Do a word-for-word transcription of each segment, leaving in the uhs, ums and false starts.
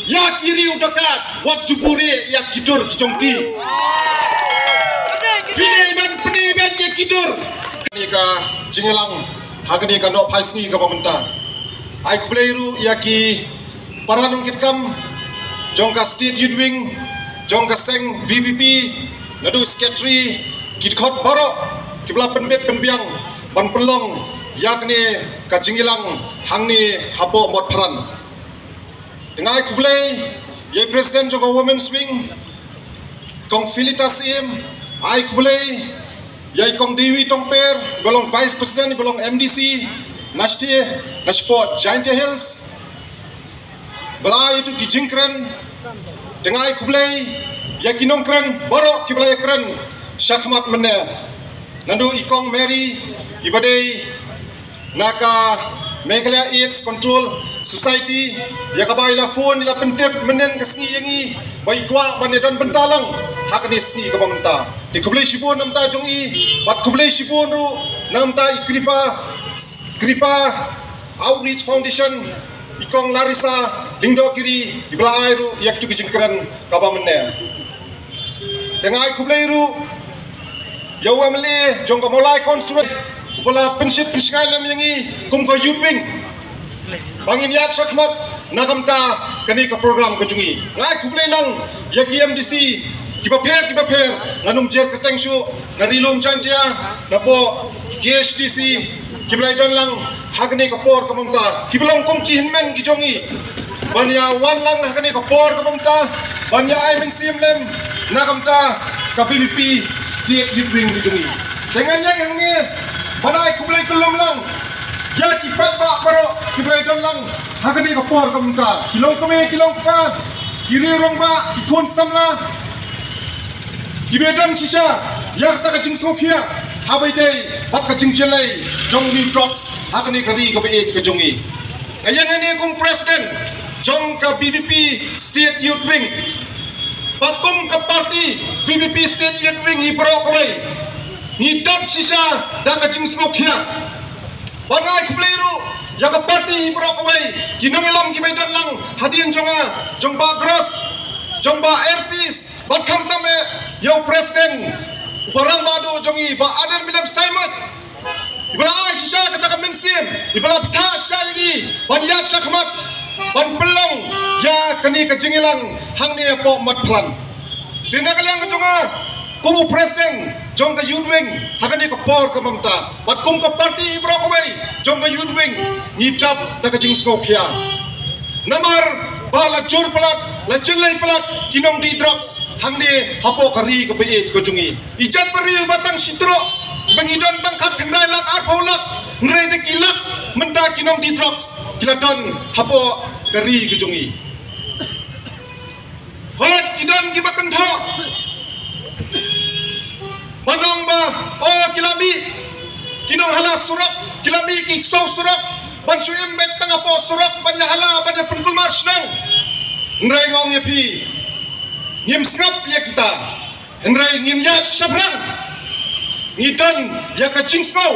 Ïa ki riew Dkhar, wat ju buhrieh ïa ki dur ki jong ki. Pynïaid ban, pynïaid ban ïa ki dur. Kane ka jingïalang ha kane ka nohphai sngi kaba mynta. Ai khublei ruh ïa ki para nongkitkam jong ka State Youth Wing, jong ka seng V P P, naduh secretary, ki dkhot baroh kiba la pynbit pynbiang ban pynlong ïa kane ka jingïalang hangne hapoh Motphran. Te nga ai khublei ïa i president jong ka Women's Wing, Kong Philita Syiem, ai khublei ïa i Kong Dewi Tongper, ba long vice president, ba long M D C, na shatei, na shapoh Jaintia Hills. Ba la ai ïa tu ki jingkren, te nga ai khublei ïa ki nongkren baroh kiba la ïakren shakhmat mynne. Naduh i Kong Mary, iba dei na ka Meghalaya AIDS Control Society, ïa kaba i la phone, i la pyntip mynhynnin ka sngi ïa ngi, ba i kwah ban ïadon bynta lang ha kane sngi kaba mynta. Te khublei shibun na ka bynta jong i, bad khublei shibun ruh na ka bynta i Kripa, Kripa Outreach Foundation, i Kong Larissa Lyngdohgiri, iba la ai ruh ïa kitu ki jingkren kaba mynne. Te nga ai khublei ruh ïa u M L A jong ka Mawlai Constituency, uba la pynshit pynshngaiñ lem ïa ngi kum ka Youth Wing, ba ngin ïaid shakhmat na ka bynta kane ka program ka jong ngi. Nga ai khublei lang ïa ki M D C kiba pher kiba pher, ngan ym jer kyrteng shuh, na Ri Lum Jaintia, napoh K H D C, kiba la ïadon lang ha kane ka por kaba mynta, kiba long kum ki hynmen ki jong ngi, ban ïa wan lang ha kane ka por kaba mynta, ban ïa ai mynsiem lem na ka bynta ka V P P State Youth Wing ki jong ngi. Te nga ïeng hangne ban ai khublei kyllum lang ïa ki paidbah baroh kiba la ïadon lang ha kane ka por kaba mynta, ki longkmie ki longkpa, ki rangbah, ki khun samla, kiba ïadon shisha ïa kata ka jingsngewkhia haba ïadei bad ka jingjyllei jong u drugs ha kane ka ri kaba ïeit ka jong ngi. Nga ïeng hangne kum president jong ka V P P State Youth Wing, bad kum ka party V P P State Youth Wing, hi baroh kawei ngi dap shisha da ka jingsngewkhia. Bad nga ai khublei ruh ïa ka party hi baroh kawei, ki nongïalam kiba ïadon lang hadien jong nga, jong Bah Gross, jong Bah Airpeace, bad khamtam eh ïa u president, u rangbah duh jong ngi, Bah Ardent Miller Sammut, iba la ai shisha kata ka mynsiem, iba la bthah shisha ïa ngi ban ïaid shakhmat, ban pynlong ïa kane ka jingïalang hangne hapoh Motphran. Te na ka liang ka jong nga kum u president jong ka Youth Wing ha kane ka por kaba mynta, bad kum ka party hi baroh kawei jong ka Youth Wing, ngi dap da ka jingsngewkhia. Namar ba la jur palat, la jyllei palat ki nongdih drugs hangne hapoh ka ri kaba ïeit ka jong ngi. I jaitbynriew ba tang shi trok, ba ngi don tang khatkhyndai lak, arphew lak, hynrei da ki lak mynta ki nongdih drugs ki la don hapoh ka ri ka jong ngi. Hooid, ki don kiba kynthoh ban ong ba, oh, ki la mih ki nonghala surok, ki la mih ki ksew surok ban shu im beit tang hapoh surok ban ïahala, ban ïa pynkulmar shnong. Hynrei nga ong ïa phi, ngim sngap ïa kita. Hynrei ngin ïaid shaphrang. Ngi don ïa ka jingsngew,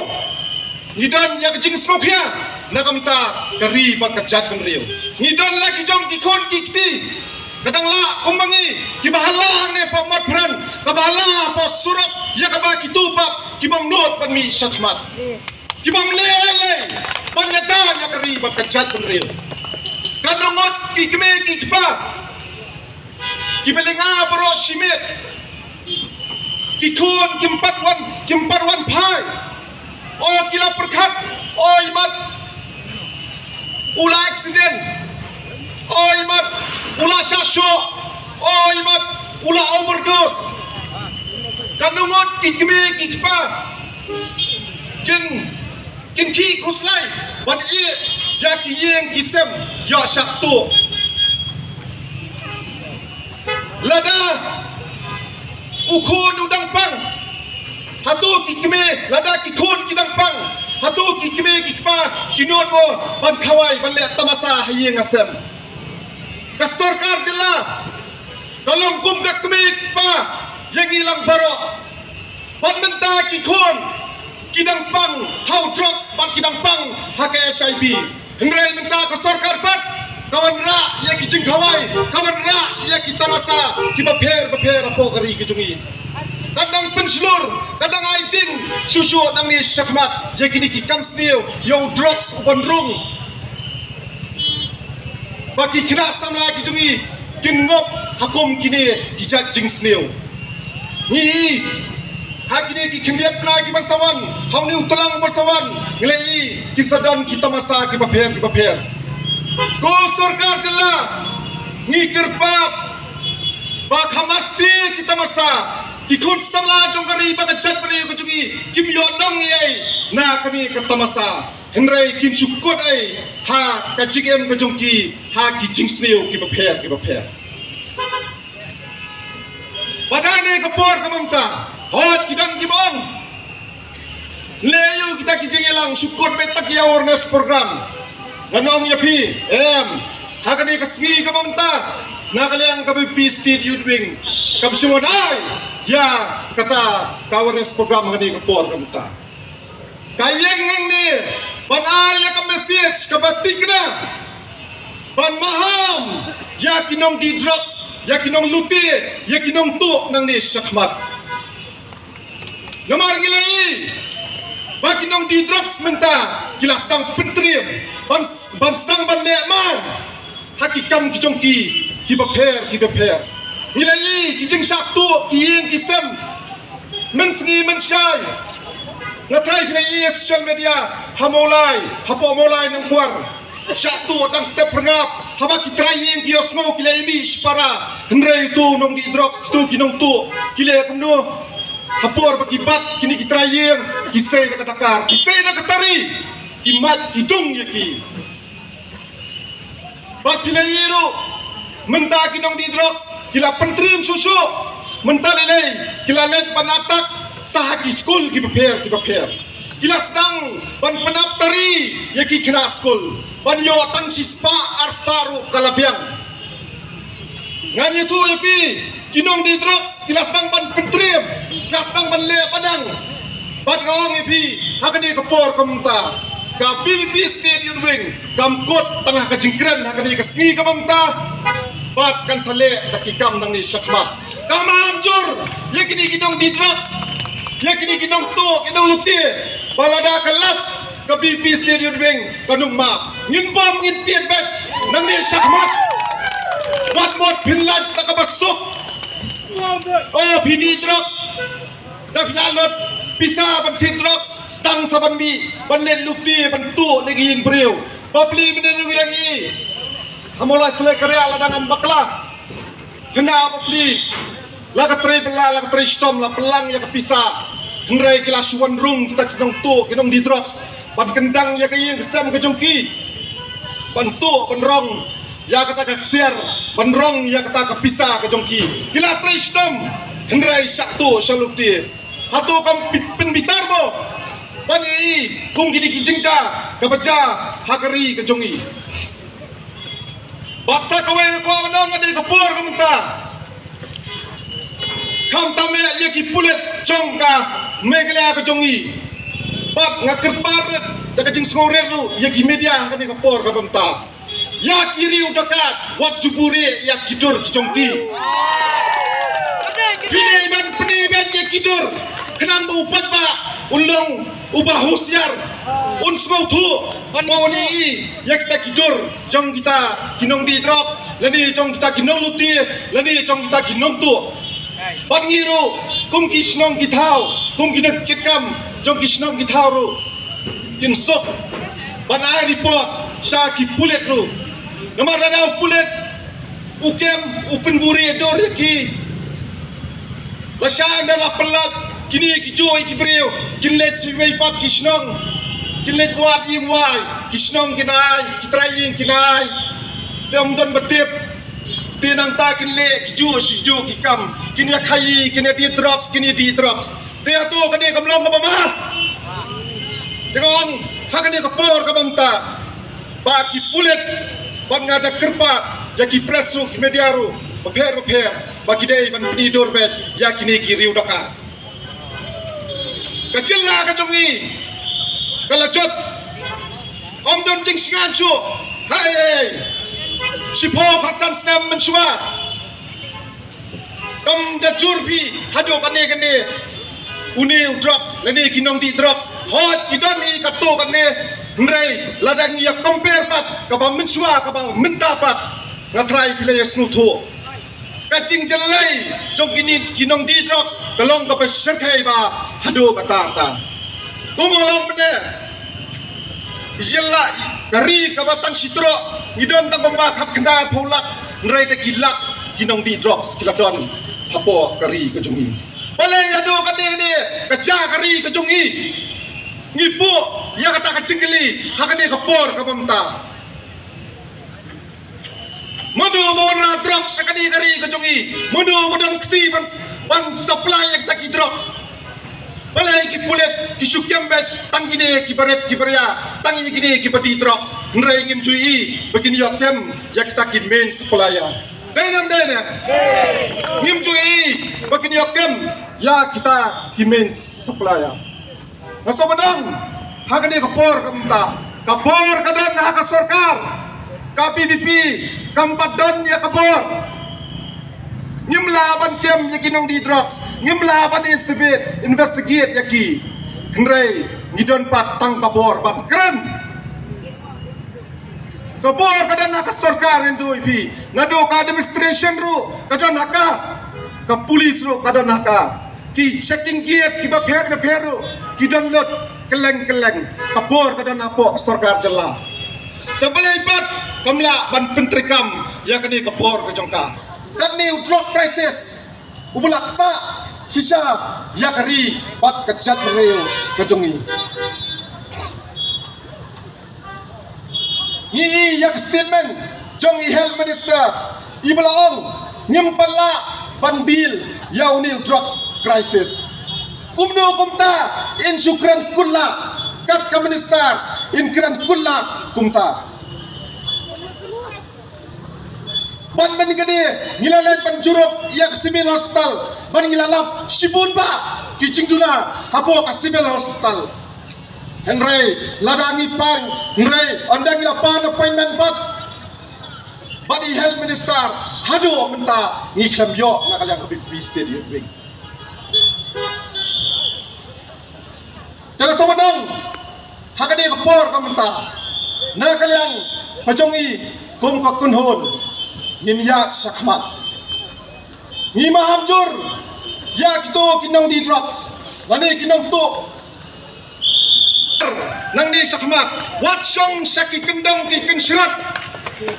ngi don ïa ka jingsngewkhia na ka bynta ka ri bad ka jaitbynriew. Ngi don la ki jong ki khun ki kti, ka dang lah kumba ngi, kiba hala hangne hapoh Motphran, kaba hala hapoh surok, ïa kaba kito pat ki bym nud ban mih shakhmat, ki bym leh ei ei ban ïada ïa ka ri bad ka jaitbynriew. Ka nongot ki kmie ki kpa, kiba lynga baroh shi miet. Ki khun kim pat wan, kim pat wan phai. O ki la pyrkhat, o imat u la accident, o imat u la shah shoh, o imat u la overdose. Ka nongot ki kmie ki kpa kin, kin khih khuslai ban ïeh ïa ki ïing ki sem ïoh shah tuh. Lada u khun u dang pang, hato ki kmie, lada ki khun ki dang pang, hato ki kmie ki kpa ki nud mo ban khawai ban leh tamasa ha ïing ha sem? Ka sorkar jylla ka long kum ka kmie kpa ïa ngi lang baroh. Bad mynta ki khun ki dang pang ha u drugs bad ki dang pang ha ka H I V. Hynrei mynta ka sorkar pat Ka wanrah ïa ki jingkhawai, ka wanrah ïa ki tamasa kiba pher bapher hapoh ka ri ka jong ngi. Ka dang pynshlur, ka dang ai ding shuh shuh nangne shakhmat ïa kine ki kam sniew, ïa u drugs u ban rung. Ba ki khynnah samla ki jong ngi kin ngop ha kum kine ki jait jingsniew. Ngi i ha kine ki khyndiat bnai ki ban sa wan, ha une u tlang u ban sa wan, ngi la i kin sa don ki tamasa kiba pher kiba pher. Ko sorkar jylla, ngi kyrpad ba kham aste ki tamasa, ki khun samla jong ka ri bad ka jaitbynriew ka jong ngi kim ïoh nong ei ei na kane ka tamasa. Hynrei kin shu kut ei ha ka jingim ka jong ki ha ki jingsniew kiba pher kiba pher. Bad ha kane ka por kaba mynta, hooid ki don kiba ong, leh ïa kita ki jingïalang, shu kut beit tang ki awareness program. Ngan ong ïa phi, em, ha kane ka sngi kaba mynta, na ka liang ka VPP State Youth Wing kam shym wan ai ïa kata ka awareness program ha kane ka por kaba mynta. Ka ïeng hangne ban ai ïa ka message kaba thikna, ban maham ïa ki nongdih drugs, ïa ki nonglute, ïa ki nongtuh nangne shakhmat. Namar ngi la i ba ki nongdih drugs mynta ki la sdang pyntriem ban, ban sdang ban leh man ha ki kam ki jong ki kiba pher kiba pher. Ngi la i ki jingshah tuh ki ïing ki sem mynsngi mynshai. Nga tharai phi la i ha social media, ha Mawlai, hapoh Mawlai Nongkwar, shah tuh dang step rngap, haba ki trai ïing ki ïohsngew ki la i mih shipara. Hynrei utu u nongdih drugs, utu ki nongtuh, ki leh kumno? Ha por ba ki bat kine ki trai ïing, ki sei da ka dakar, ki sei da ka tari, ki mad ki dung ïa ki. Bad phi la i ruh, mynta ki nongdih drugs ki la pyntriem shuh shuh. Mynta lei lei ki la leit ban attack sha ha ki skul kiba pher kiba pher. Ki la sdang ban pynap tari ïa ki khynnah skul, ban ïoh tang shispah arspah ruh ka la biang. Ngan ïathuh ïa phi, ki nongdih drugs ki la sdang ban pyntriem, ki la sdang ban leh badang. Bad nga ong ïa phi, ha kane ka por kaba mynta, ka VPP State Youth Wing kam kut tang ha ka jingkren ha kane ka sngi kaba mynta, bad kan sa leh da ki kam nangne shakhmat. Kam maham jur ïa kine ki nongdih drugs, ïa kine ki nongtuh, ki nonglute, ba lada ka lap ka VPP State Youth Wing, kan ym map. Ngin bom, ngin tied beit nangne shakhmat. Wat mut phin lait da kaba suk. O phi dih drugs, da phi la lut pisa ban thied drugs, sdang sa ban mih ban leit lute, ban tuh na ki ïing briew. Bapli mynne ruh ngi dang i ha Mawlai Salei Kariah la dang am bakla. Khynnah bapli, la ka trei bylla, la ka trei shitom, la pynlang ïa ka pisa. Hynrei ki la shu wan rung kita ki nongtuh, ki nongdih drugs, ban kyndang ïa ka ïing ka sem ka jong ki, ban tuh, ban rong ïa kata ka ksiar, ban rong ïa kata ka pisa ka jong ki. Ki la trei shitom, hynrei shah tuh shah lute. Hato kam pi-, pynbitar mo ban i kum kine ki jingjia kaba jia ha ka ri ka jong i? Bad sa kawei nga kwah ban ong ha kane ka por kaba mynta, khamtam eh ïa ki pulit jong ka Meghalaya ka jong i. Bad nga kyrpad rit da ka jingsngewrit ruh ïa ki media ha kane ka por kaba mynta, ïa ki riew dakat, wat ju buhrieh ïa ki dur ki jong ki. Phi dei ban pyni beit ïa ki dur, khnang ba u paidbah un long uba husiar, un sngewthuh, ba un i ïa kita ki dur jong kita ki nongdih drugs, lane jong kita ki nonglute, lane jong kita ki nongtuh. Bad ngi ruh kum ki shnong ki thaw, kum ki nongkitkam jong ki shnong ki thaw ruh, kin suk ban ai report sha ki pulit ruh. Namar lada u pulit u kem u pynbuhrieh dur ïa ki, lashai ynda la pynlait kine kijuh ïa ki briew, kin leit sha iwei pat ki shnong, kin leit wad ïing wai, ki shnong kin ai, ki trai ïing kin ai. Te ym don ba tip. Te nangta kin leh kijuh shi juh ki kam, kin ïa khaii, kin ïa dih drugs, kin ïa dih drugs. Te hato kane kam long kaba ma? Te ka ong ha kane ka por kaba mynta, ba ki pulit, bad nga da kyrpad ïa ki press ruh, ki media ruh bapher bapher, ba ki dei ban pyni dur beit ïa kine ki riew dakat. Ka jylla ka jong ngi ka la jot. Ym don jingsngewsih shuh. Hai, hai. Shiphew khatsan snem mynshuwa, kam da jur phi haduh kane kane une u drugs lane ki nongdih drugs. Hooid, ki don hi katto katne, hynrei lada ngi ïa compare pat kaba mynshuwa kaba mynta pat, nga trai phi la ïa sngewthuh ka jingjyllei jong kine ki nongdih drugs ka long kaba shyrkhei bha haduh katta katta. Kum u long mynne, ïa la ka ri kaba tang shi troh, ngi don tang kumba khatkhyndai phew lak, hynrei te ki lak ki nongdih drugs ki la don hapoh ka ri ka jong ngi. Balei haduh katne ne ka jaka ri ka jong ngi ngi buh ïa kata ka jingkylli ha kane ka por kaba mynta? Mano ba wanrah drugs sha kane ka ri ka jong ngi? Mano ba don kti ban, ban supply ïa kita ki drugs? Balei ki pulit ki shu kem beit tang kine ki barit ki baria, tang ïa kine kiba dih drugs, hynrei ngim ju ïohi ba kin ïoh kem ïa kita ki main supplier? Dei ne ym dei ne? Ngim ju ïohi ba kin ïoh kem ïa kita ki main supplier. Nga sngewbha dang ha kane ka por ka mynta, ka bor ka don ha ka sorkar, ka P P P kam pat don ïa ka bor. Ngim lah ban kem ïa ki nongdih drugs, ngim lah ban investigate, investigate ïa ki. Hynrei ngi don pat tang ka bor ban kren. Ka bor ka don ha ka sorkar, ngan ïathuh ïa phi. Naduh ka administration ruh ka don ha ka, ka police ruh ka don ha ka, ki checking gate kiba pher bapher ruh ki don lut kylleng kylleng. Ka bor ka don hapoh ka sorkar jylla. Te balei pat kam lah ban pyntreikam ïa kane ka bor ka jong ka? Kane u drug crisis uba la ktah shisha ïa ka ri bad ka jaitbynriew ka jong ngi. Ngi ïohi ïa ka statement jong i Health Minister iba la ong ngim pat lah ban deal ïa une u drug crisis. Kumno kumta in shu kren kular, kat ka minister in kren kular kumta? Ban ban kane ngi la leit ban jurop ïa ka civil hospital, ban ngi la lap shibun bah ki jingduna hapoh ka civil hospital. Hynrei lada ngi pan, hynrei ynda ngi la pan appointment pat bad i health minister, haduh mynta ngi khlem ïoh na ka liang ka B P P State Youth Wing. Te ka sngewbha dang ha kane ka por ka mynta, na ka liang ka jong ngi kum ka kynhun, ngin ïaid shakhmat. Ngi maham jur ïa kito ki nongdih drugs lane ki nongtuh nangne shakhmat. Wat shong sha ki kyndong ki kynshrot,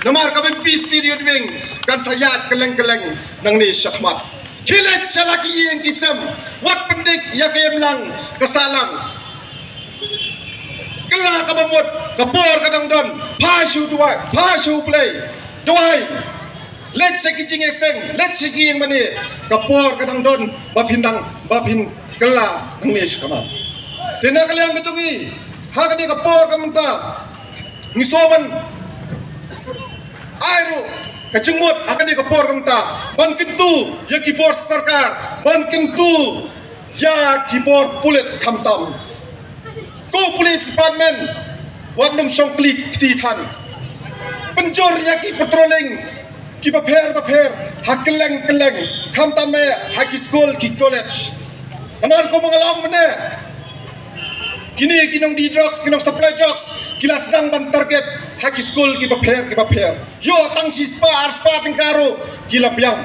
namar ka B P P State Youth Wing kan sa ïaid kylleng kylleng nangne shakhmat. Khie leit sha la ki ïing ki sem, wat pyndik ïa ka imlang ka sahlang. Kylla kaba mut, ka por ka dang don. Pha shu duwai, pha shu Blei. Duwai. Leit sha ki jingïaseng, leit sha ki ïing mane. Ka por ka dang don ba phin dang, ba phin kylla nangne shakhmat. Te na ka liang ka jong ngi, ha kane ka por ka mynta, ngi sngewbha ai ruh ka jingmut ha kane ka por ka mynta ban kyntu ïa ki bor sorkar, ban kyntu ïa ki bor pulit khamtam. Ko police department, wat nym shong kli kti than. Pynjur ïa ki patrolling kiba pher bapher ha kylleng kylleng, khamtam eh ha ki skul ki college. Namar kumba nga la ong mynne, kine ki nongdih drugs, ki nong supply drugs, ki la sdang ban target ha ki skul kiba pher kiba pher. Ïoh tang shispah arspah tyngka ruh ki la biang.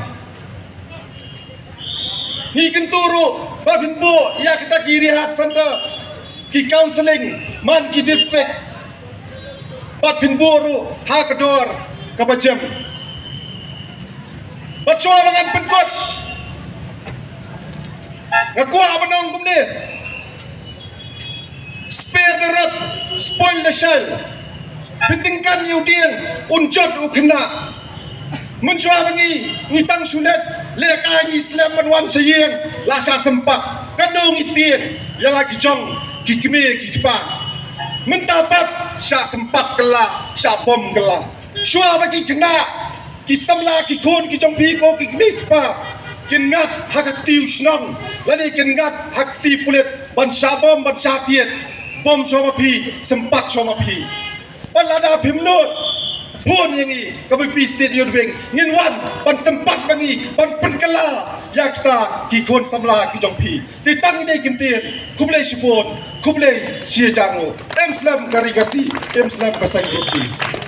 Ngi kyntu ruh ba phin buh ïa kita ki rehab center, ki counselling man ki district. Bad phin buh ruh ha ka dor kaba jem. Bad shuwa ba ngan pynkut, nga kwah ban ong kumne: Spare the rod, spoil the child. Pyntyngkan ïa u dieng, un jot u khynnah. Mynshuwa ba ngi, ngi tang shu leit lehkai, ngi slem ban wan sha ïing, la shah sympat. Katno ngi tieng ïa la ki jong ki kmie ki kpa. Mynta pat shah sympat kylla, shah bom kylla. Shuwa ba ki khynnah, ki samla, ki khun ki jong phi, ko ki kmie ki kpa, kin ngat ha ka kti u shnong lane kin ngat ha ka kti pulit ban shah bom, ban shah tied. Bom shuwa ma phi, sympat shuwa ma phi. Bad lada phim nud, Phone ïa ngi ka VPP State Youth Wing, ngin wan ban sympat ma ngi ban pynkylla ïa kita ki khun samla ki jong phi. Te tang ine i kyntien, khublei shibun, khublei shihajar nguh. Em slem ka ri Khasi, em slem ka seng rugby.